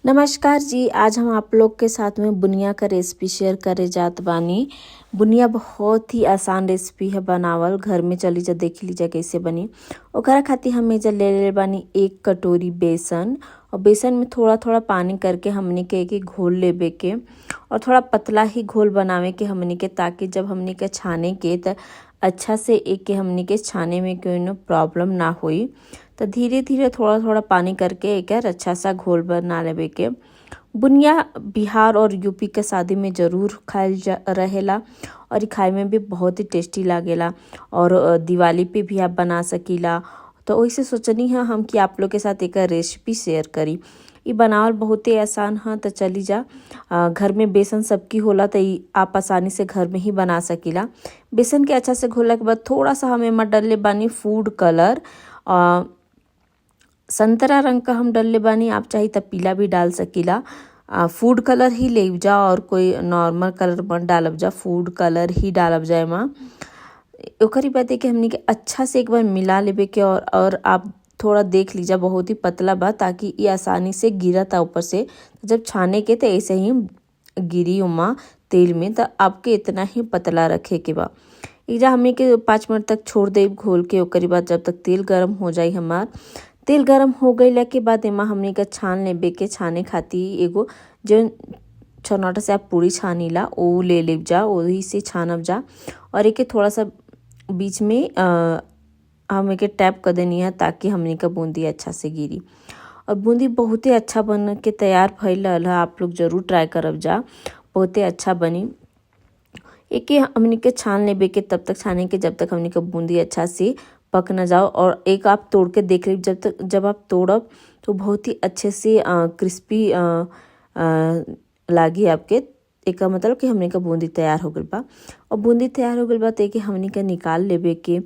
नमस्कार जी। आज हम आप लोग के साथ में बुनिया का रेसिपी शेयर करे जात बानी। बुनिया बहुत ही आसान रेसिपी है बनावल, घर में चली जा देख लीजा कैसे बनी। ओकरा खातिर हम एजा ले ले बानी एक कटोरी बेसन और बेसन में थोड़ा थोड़ा पानी करके हमनी के एक घोल लेबे के और थोड़ा पतला ही घोल बनावे के हमनी के, ताकि जब हमनी के छाने के त अच्छा से एक के हमनी के छाने में कोनो प्रॉब्लम ना होई। तो धीरे धीरे थोड़ा थोड़ा पानी करके एक अच्छा सा घोल बना लेबे के। बुनिया बिहार और यूपी के शादी में ज़रूर खायल जा रहेला और खाए में भी बहुत ही टेस्टी लागेला और दिवाली पे भी आप बना सकीला। तो वैसे सोचनी है हम कि आप लोग के साथ एक रेसिपी शेयर करी। ये बनावल बहुत ही आसान है। तो चली जा, घर में बेसन सबकी होला तो आप आसानी से घर में ही बना सकीला। बेसन के अच्छा से घोला के बाद थोड़ा सा हम एमा डलले बानी फूड कलर, संतरा रंग का हम डलले बानी, आप चाहे त पीला भी डाल सकीला। फूड कलर ही ले जा और कोई नॉर्मल कलर मत डालब जा, फूड कलर ही डालब जा एमा। ओकरी बाद कि हमनी के अच्छा से एक बार मिला लेबे के और आप थोड़ा देख लीजा बहुत ही पतला बा, ताकि ये आसानी से गिरता ऊपर से। जब छाने के तो ऐसे ही गिरी उमा तेल में, तो आपके इतना ही पतला रखे के बा। एजा हमनी के 5 मिनट तक छोड़ दे घोल के। ओकरी बाद जब तक तेल गरम हो जाई, हमार तेल गरम हो गईला के बाद एमा हमनी के छान लेबे के। छाने खातिर एगो जो छनौटा से आप पूरी छानीला ओ ले लेब जा, वही से छानब जा। और एके थोड़ा सा बीच में हम एके टैप कर देनी है ताकि हमनी का बूंदी अच्छा से गिरी। और बूंदी बहुत ही अच्छा बन के तैयार भइल रहल है, आप लोग जरूर ट्राई करब जा, बहुत ही अच्छा बनी। एके हमनी के छान लेबे के, तब तक छाने के जब तक हमनी के बूंदी अच्छा से पक न जाओ। और एक आप तोड़ के देख ली, जब आप तोड़ब तो बहुत ही अच्छे से क्रिस्पी लागी आपके। एक मतलब कि हमनी का बूंदी तैयार हो गइल बा। और बूंदी तैयार हो गइल बा तो एके हमनी के निकाल लेबे के।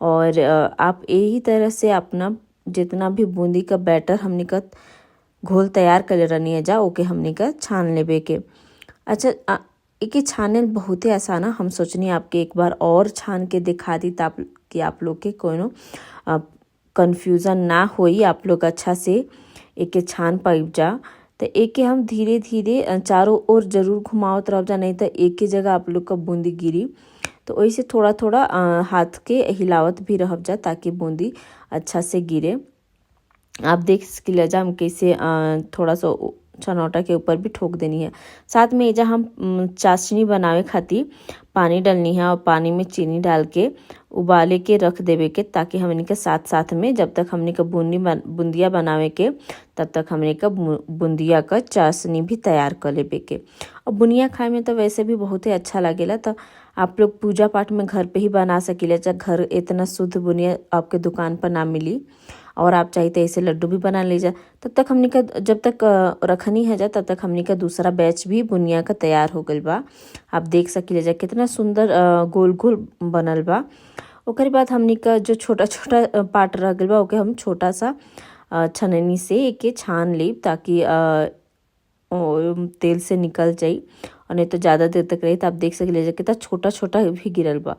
और आप यही तरह से अपना जितना भी बूंदी का बैटर हमनी का घोल तैयार कर रहनी है जा, ओके हमनी का छान लेबे के। अच्छा, एके छाने बहुत ही आसान है। हम सोचनी आपके एक बार और छान के दिखा दी कि आप लोग के कोनो कन्फ्यूज़न ना होई, आप लोग अच्छा से एके छान पाइब जा। तो एके हम धीरे धीरे चारों ओर जरूर घुमावत रह जा, नहीं तो एक ही जगह आप लोग का बूंदी गिरी। तो वैसे थोड़ा थोड़ा हाथ के हिलावत भी रह जा ताकि बूंदी अच्छा से गिरे। आप देख सकीला जा हम कैसे थोड़ा सा छनौटा के ऊपर भी ठोक देनी है। साथ में एजा हम चाशनी बनावे खातिर पानी डालनी है और पानी में चीनी डाल के उबाले के रख देवे के, ताकि हमनी के साथ साथ में जब तक हमनी के बूंदिया बनावे के तब तक हमनी का बूंदिया का चाशनी भी तैयार कर लेवे के। और बुनिया खाए में तो वैसे भी बहुत ही अच्छा लगेला, तो आप लोग पूजा पाठ में घर पे ही बना सकीला। चाहे घर इतना शुद्ध बुनिया आपके दुकान पर ना मिली और आप चाहे तो ऐसे लड्डू भी बना ले जा। तब तक हमनी का जब तक रखनी है जा तब तक हमनी का दूसरा बैच भी बुनिया का तैयार हो गइल बा। आप देख सकीले जा कितना सुंदर गोल गोल बनल बा। ओकरे बाद हमनी का जो छोटा छोटा पार्ट रह गइल बा ओके हम छोटा सा छननी से एके छान लेब ताकि तेल से निकल जाई, और नहीं तो ज़्यादा देर तक रही। तो आप देख सकीले जा कितना छोटा छोटा भी गिरल बा।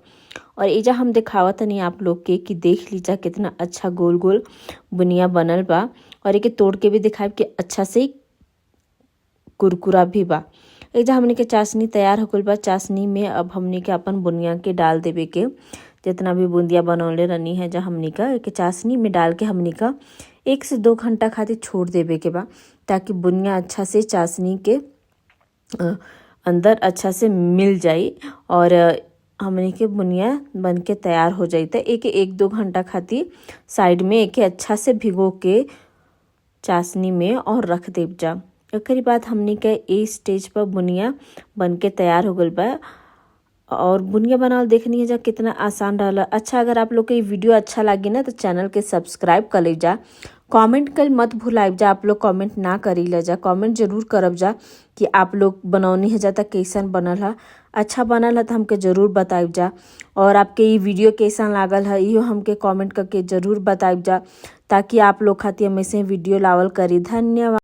और एजा हम दिखावत तनी आप लोग के कि देख लीजा कितना अच्छा गोल गोल बुनिया बनल बा। और एके तोड़ के भी दिखाएब कि अच्छा से कुरकुरा भी बा। एजा हमनी के चाशनी तैयार हो गइल बा। चाशनी में अब हमनी के अपन बुनिया के डाल देवे के, जितना भी बूंदिया बनौले रहनी है जा हमनी का एके चाशनी में डाल के हमनी का 1 से 2 घंटा खातिर छोड़ देवे के बा, ताकि बुनिया अच्छा से चाशनी के अंदर अच्छा से मिल जाई और हमनी के बुनिया बन के तैयार हो जाई। तो एक 1-2 घंटा खातिर साइड में एके अच्छा से भिगो के चाशनी में और रख देब जा। एकरी बाद हमनी के ए स्टेज पर बुनिया बन के तैयार हो गइल बा। और बुनिया बनावल देखनी है जा कितना आसान रहला। अच्छा, अगर आप लोग के वीडियो अच्छा लगी ना तो चैनल के सब्सक्राइब कर ले जा, कमेंट कर मत भुलाइब जा। आप लोग कमेंट ना करी ले जा, कमेंट जरूर करब जा कि आप लोग बनौनी है जा त कैसन बनल है। अच्छा बनल है तो हमके जरूर बताइब जा। और आपके ये वीडियो कैसन लागल है इहो हमके कमेंट करके जरूर बताइब जा, ताकि आप लोग खातिर हम ऐसे वीडियो लावल करी। धन्यवाद।